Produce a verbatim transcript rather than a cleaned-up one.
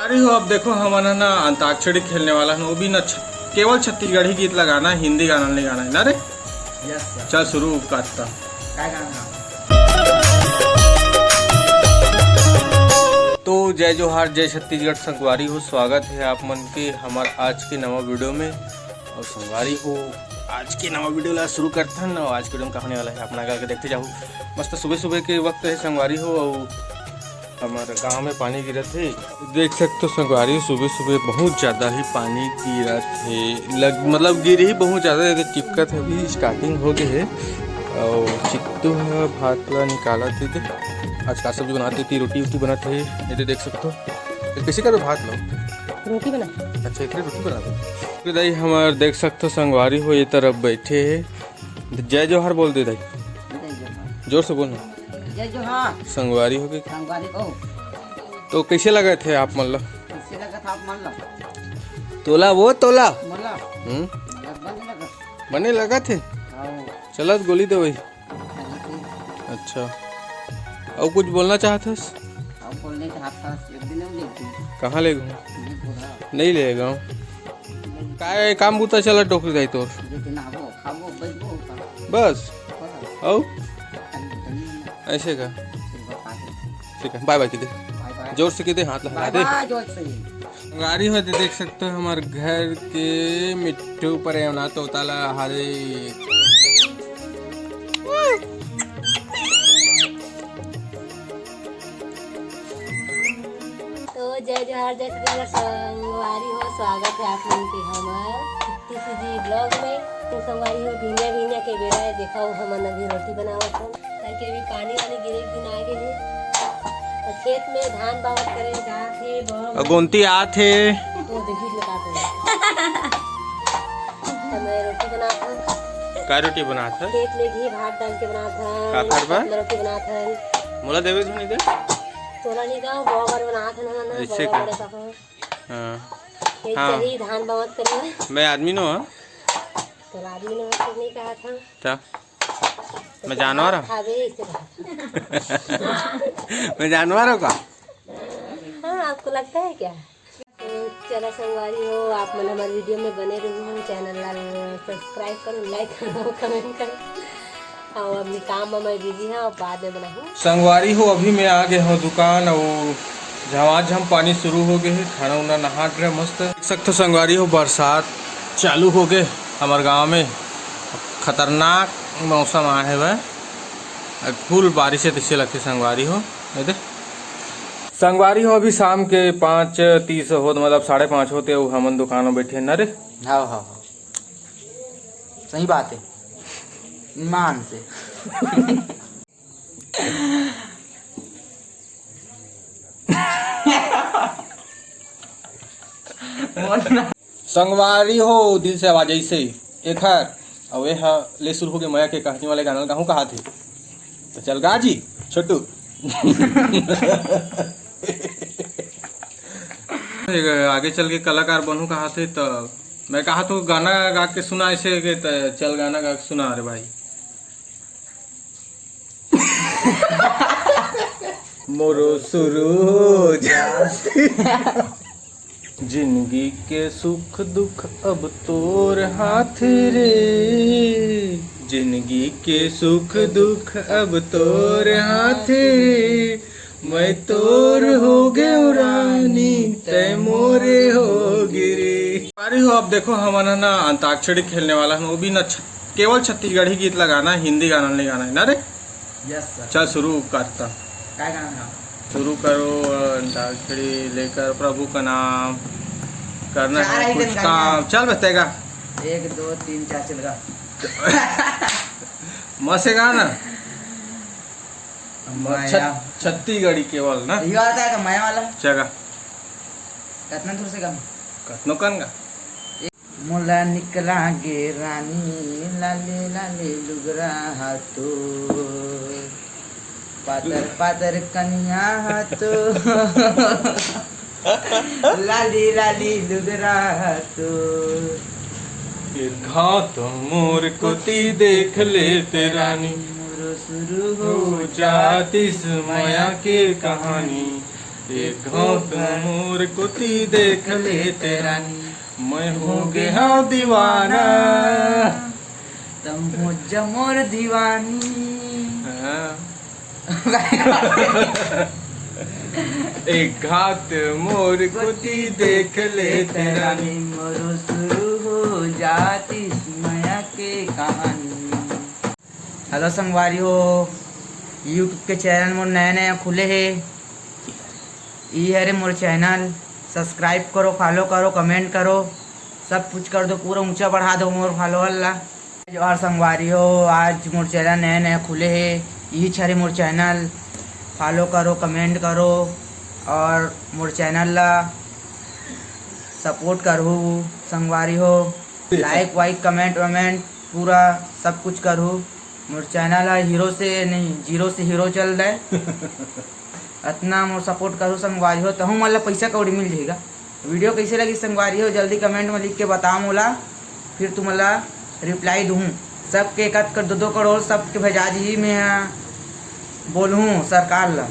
अरे हो, अब देखो, हमन ह ना अंताक्षरी खेलने वाला हन, वो भी ना छ-, केवल छत्तीसगढ़ी गीत ला गाना, हिंदी गाना नहीं गाना है ना रे। Yes sir. चल शुरू करता। काय गाना? तो जय जोहार, जय छत्तीसगढ़ संगवारी हो, स्वागत है आप मन के हमार आज के नवा वीडियो में। और संगवारी हो, आज के नवा वीडियो ला शुरू करथन। और आज के वीडियो में का होने वाला है, अपना करके देखते जाहू। मस्त सुबह सुबह के वक्त है संगवारी हो, और हमारे गांव में पानी गिरत है। देख सकते हो संगवारी, सुबह सुबह बहुत ज़्यादा ही पानी गिरत है, लग मतलब गिर ही बहुत ज़्यादा है, चिपकत है, अभी स्टार्टिंग हो गई है। और चित्तू है भात ला निकालत है, आज का सब्जी बनाते थी, रोटी वोटी बनत है, ये दे देख सकते हो। ये कैसे कर भात लो? रोटी बना। अच्छा, एकरे रोटी बना दो। तो दाई हमार देख सकते हो संगवारी हो, ये तरफ बैठे है। जय जोहार बोल दे दाई। जय जोहार। जोर से बोल ना। जय जोहार। संगवारी हो गई। संगवारी हो। तो कैसे लगत है आप मन ला? कैसे लगत है आप मन ला? तोला वो तोला। मोला। हम्म। लगभग लगत। बने लगत है? हाँ। चलत गोली दे वही। लगत है। अच्छा। और कुछ बोलना चाहत हस? अब बोलने चाहत हस, एक दिन हम लेते हैं। कहाँ ले गए? ये बोला। नहीं ले गए। काय काम बूता चला डोकरी दाई तोर? ये दिन आबो, खाबो, बचबो का। बस? बस। और? खाली बतन नहीं ना। ऐसे का? सिर्फ बता दे। ठीक है, बाय बाय कीदे। बाय बाय। जोर से कीदे, हाथ लगा बाय दे। बाय, जोर से। गाड़ी हो तो देख सकते हो हमारे घर के मिट्टू पर एवना तोता ला हरे। तो जय जोहार, जय छत्तीसगढ़ संगवारी हो, स्वागत है आप मन के हमर चित्तू सी जी ब्लॉग में। तो संगवारी हो, भिनिया भिनिया के बेरा है, देखा हो हमन अभी रोटी बनावत हन, ताकि अभी पानी वानी गिरे के दिन आ गए है। तो खेत में धान बावत करे जात है, बम। अगोंती आत है। तो देखी ले का करे। तो मैं रोटी बनात हूँ। का रोटी बनात है? खेत में घी भात डाल के बनात हन। का करबा? मैं रोटी बनात हन। मोला देवे धुनी दे। तोला नहीं दो, बड़ा बड़ा बनात हन हमन, ऐसे बड़ा का? बड़ा कहो। हाँ। एक हाँ। सही धान बावत करे। मैं आदमी नो हाँ। तोला आदमी नो तो नहीं कहा था। क्या? तो मैं जानवर हूँ? खावे इसे बात। मैं जानवर हूँ का? हाँ, आपको लगता है क्या? तो चला संगवारी हो, आप मन हमारे वीडियो में बने रहो, चैनल ला सब्सक्राइब करो, लाइक करो, कमेंट करो। और अपने काम में मैं बिजी हूँ, और बाद में बनाहूँ। संगवारी हो, अभी मैं आ गए हूँ दुकान और झमाझम पानी शुरू हो गए है, खाना उना नहात रहे मस्त। देख सकते हो संगवारी हो, बरसात चालू हो गए हमारे गांव में, खतरनाक मौसम आए है वह, फुल बारिश है, तैसे लगते संगवारी हो। ये दे संगवारी हो, अभी शाम के पाँच तीस होत, मतलब साढ़े पाँच होते, वो हमन दुकान में बैठे न रे। हाँ, हाँ, हाँ। सही बात है। ईमान से। संगवारी हो, दिल से आवाज ऐसे ही। एखर, अउ ए ह ले शुरू हो गए मया के कहानी वाले गाना गाहूँ कहा थे। तो चल गा जी, छोटू। आगे चल के कलाकार बनू कहा थे, तो मैं कहा तो गाना गा के सुना ऐसे के, तो चल गाना गा के सुना रे भाई। मोरो शुरू हो जाते। जिंदगी के सुख दुख अब तोर हाथ रे, जिंदगी के सुख दुख अब तोर हाथ रे, मैं तोर हो गयो रानी, तै मोरे हो गिरी। अरे हो, अब देखो हमन ह ना अंताक्षरी खेलने वाला हन, वो भी ना छ-, केवल छत्तीसगढ़ी गीत ला गाना, हिंदी गाना नहीं गाना है ना रे। Yes sir. चल शुरू करता। काय गाना है? शुरू करो। अंताक्षरी लेकर प्रभु का नाम, करना चार है कुछ काम। चल बतेगा। एक दो तीन चार चल गा। मसे गाना। मया। छत्तीसगढ़ी केवल ना। ये आता है का मया वाला? चगा। कितना दूर से गा? कतनो कन गा। मोला निकला गे रानी, लाले लाले लुगरा हा तो, पातर पातर कनिया हा तो, लाली लाली लुगरा हा तो। घात मोर कोती देख ले ते रानी, मोरो शुरू हो जातिस मया के कहानी। एक घाव तो मोर कोती देख लेते रानी, मैं हो गे हंव दीवाना। तम हो जा मोर दीवानी। हाँ। एक घाव तो मोर कोती देख लेते रानी। मोरो शुरू हो जातिस मया के कहानी। हेलो संगवारी हो, YouTube के चैनल मोर नया नया खुले हे। ई हरे मोर चैनल, सब्सक्राइब करो, फॉलो करो, कमेंट करो, सब कुछ कर दो, पूरा ऊंचा बढ़ा दो मोर फॉलोअर ला। जोहार संगवारी हो, आज मोर चैनल नया नया खुले हे, इही हरे मोर चैनल, फॉलो करो, कमेंट करो और मोर चैनल ला सपोर्ट करहू संगवारी हो। लाइक वाइक, कमेंट वमेंट, पूरा सब कुछ करहू। मोर चैनल ह हीरो से नहीं, जीरो से हीरो चल रहा है। अतना मोर सपोर्ट करहू संगवारी हो, तहूँ मन ला पैसा कौड़ी मिल जाएगा। वीडियो कैसे लगी संगवारी हो, जल्दी कमेंट में लिख के बताओ मोला, फिर तुमन ला रिप्लाई दूँ। सबके एक आध कर, दो दो करोड़ सबके भेजा जी, मैं बोलूँ सरकार ला।